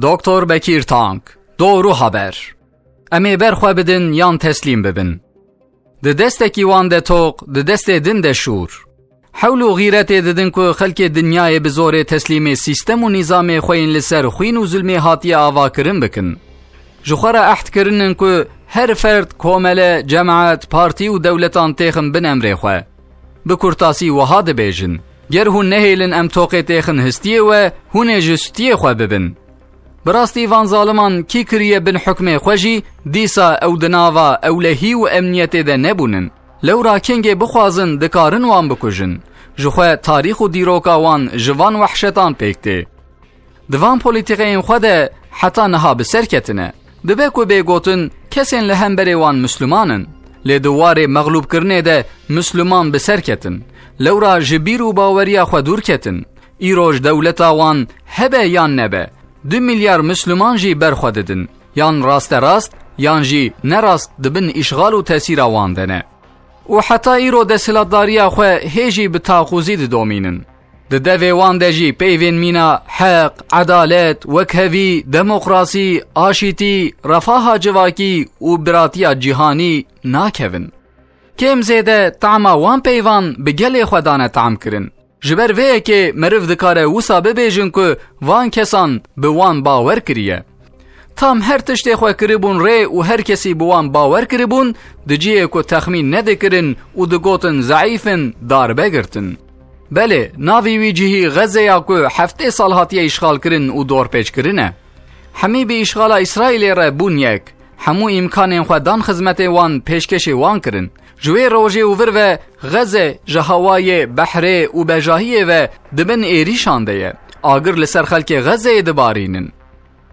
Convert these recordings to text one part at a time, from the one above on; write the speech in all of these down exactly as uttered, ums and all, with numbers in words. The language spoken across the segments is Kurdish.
Doktor Bekîr Tank, Doğru Haber. Em ê ber xwe bidin yan teslîm bibin? Di destekî wan de toq, di destê din de şûr. Hewl û xîretê didin ku xelkê dinyayê bi zorê teslîmê sîstem û nîzamê xwe yên li ser xwîn û zulmê hatiye avakirin bikin. Ji xwe re ehd kirinin ku her ferd, komele, cemaet, partî û dewletan têxin bin emrê xwe. Bi kurtasî wiha dibêjin, ger hûn nehêlin em toqê têxin histiyê we, hûn ê ji stiyê xwe bibin. Bi rastî van zaliman kî kiriye bin hukmê xwe jî, dîsa ew di nava ewlehî û emniyetê de nebûnin. Lewra kengê bixwazin, dikarin wan bikujin. Ji xwe tarîx û dîroka wan ji van wehşetan pêk tê. Di van polîtîkeyên xwe de heta niha bi ser ketine. Dibe ku bê gotin kesên li hemberê wan Misliman in. Lê di warê mexlûbkirinê de Misliman bi ser ketin. Lewra ji bîr û baweriya xwe dûr ketin. Îroj dewleta wan hebe yan nebe, du milyar Misliman jî ber xwe didin. Yan rasterast, yan jî nerast di bin îşxal û tesîra wan de ne. Û heta îro desthilatdariya xwe hê jî bi taqûzî didomînin. Di devê wan de jî peyvên mîna heq, edalet, wekhevî, demokrasî, aşîtî, refaha civakî û biratiya cîhanî nakevin. Kêm zêde tama wan peyvan bi gelê xwe dane tam kirin. Ji ber vê yekê meriv dikare wisa bibêjin ku van kesan bi wan bawer kiriye. Tam her tiştê xwe kiribûn rê û her kesî bi wan bawer kiribûn, di cihê ku texmîn nedikirin û digotin zeîf in, darbe girtin. Belê, navê wî cihî Xezze ya ku heftê sal hatiye îşxalkirin û dorpêçkirin e. Hemî bi îşxala Îsraîlê re bûn yek. Hemû îmkanên xwe dan xizmetê wan, pêşkêşê wan kirin. Ji wê rojê û vir ve Xezze ji hewayê, behrê û bejahiyê ve di bin êrîşan de ye. Agir li ser xelkê Xezzeyê dibarînin.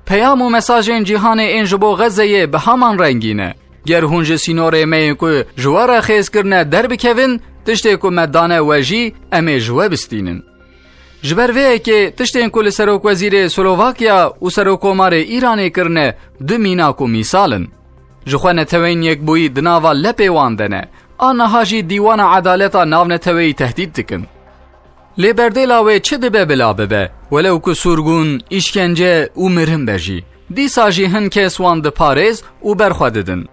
Peyam û mesajên cîhanê ên ji bo Xezzeyê bi heman rengî ne. Ger hûn ji sînorê me yên ku ji we re xêz kirine derbikevin, tiştê ku me dane we jî, em ê ji we bistînin. Ji ber vê yekê tiştên ku li serokwezîrê Slovakya û serokkomarê Îranê kirine, du mînak û mîsal in. Ji xwe neteweyên yekbûyî di nava lepê wan de ne. A niha jî dîwana edaleta navneteweyî tehdît dikin. Lê berdêla wê çi dibe bila bibe, welew ku sûrgûn, îşkence û mirin be jî, dîsa jî hin kes wan diparêz û berxwe didin.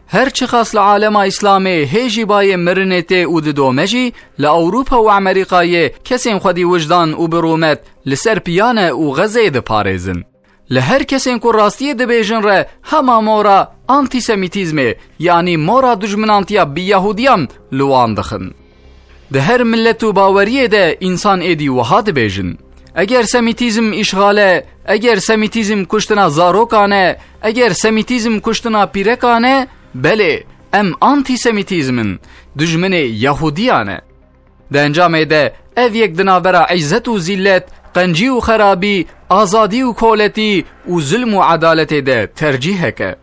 Her çiqas li alema Îslamê hê jî bayê mirinê tê û didome jî, li Ewropa û Amerîkayê kesên xwedî wijdan û bi rûmet li ser piya ne û Xezeyê diparêzin. Li her kesên ku rastiyê dibêjin re hema mora antîsemîtîzmê, yanî mora dijminantiya bi Yehudiyan li wan dixin. Di her millet û baweriyê de însan êdî wiha dibêjin. Eger semîtîzm îşxal e, eger semîtîzm kuştina zarokan e, eger semîtîzm kuştina pîrekan e, belê, em antîsemîtîzm in, dijminê Yehudiyan e. Di encamê de ev yek di navbera îzzet û zîllet, qencî û xerabî, azadî û koletî û zulm û edaletê de tercîhek e.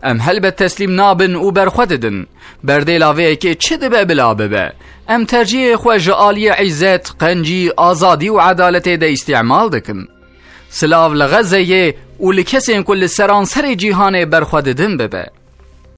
Em helbet teslîm nabin û berxwe didin. Berdêla vê yekê çi dibe bila bibe. Em tercîhê xwe ji aliyê îzzet, qencî, azadî û edaletê de îstîmal dikin. Silav li Xezeyê û li kesên ku li seranserê cîhanê berxwe didin bibe.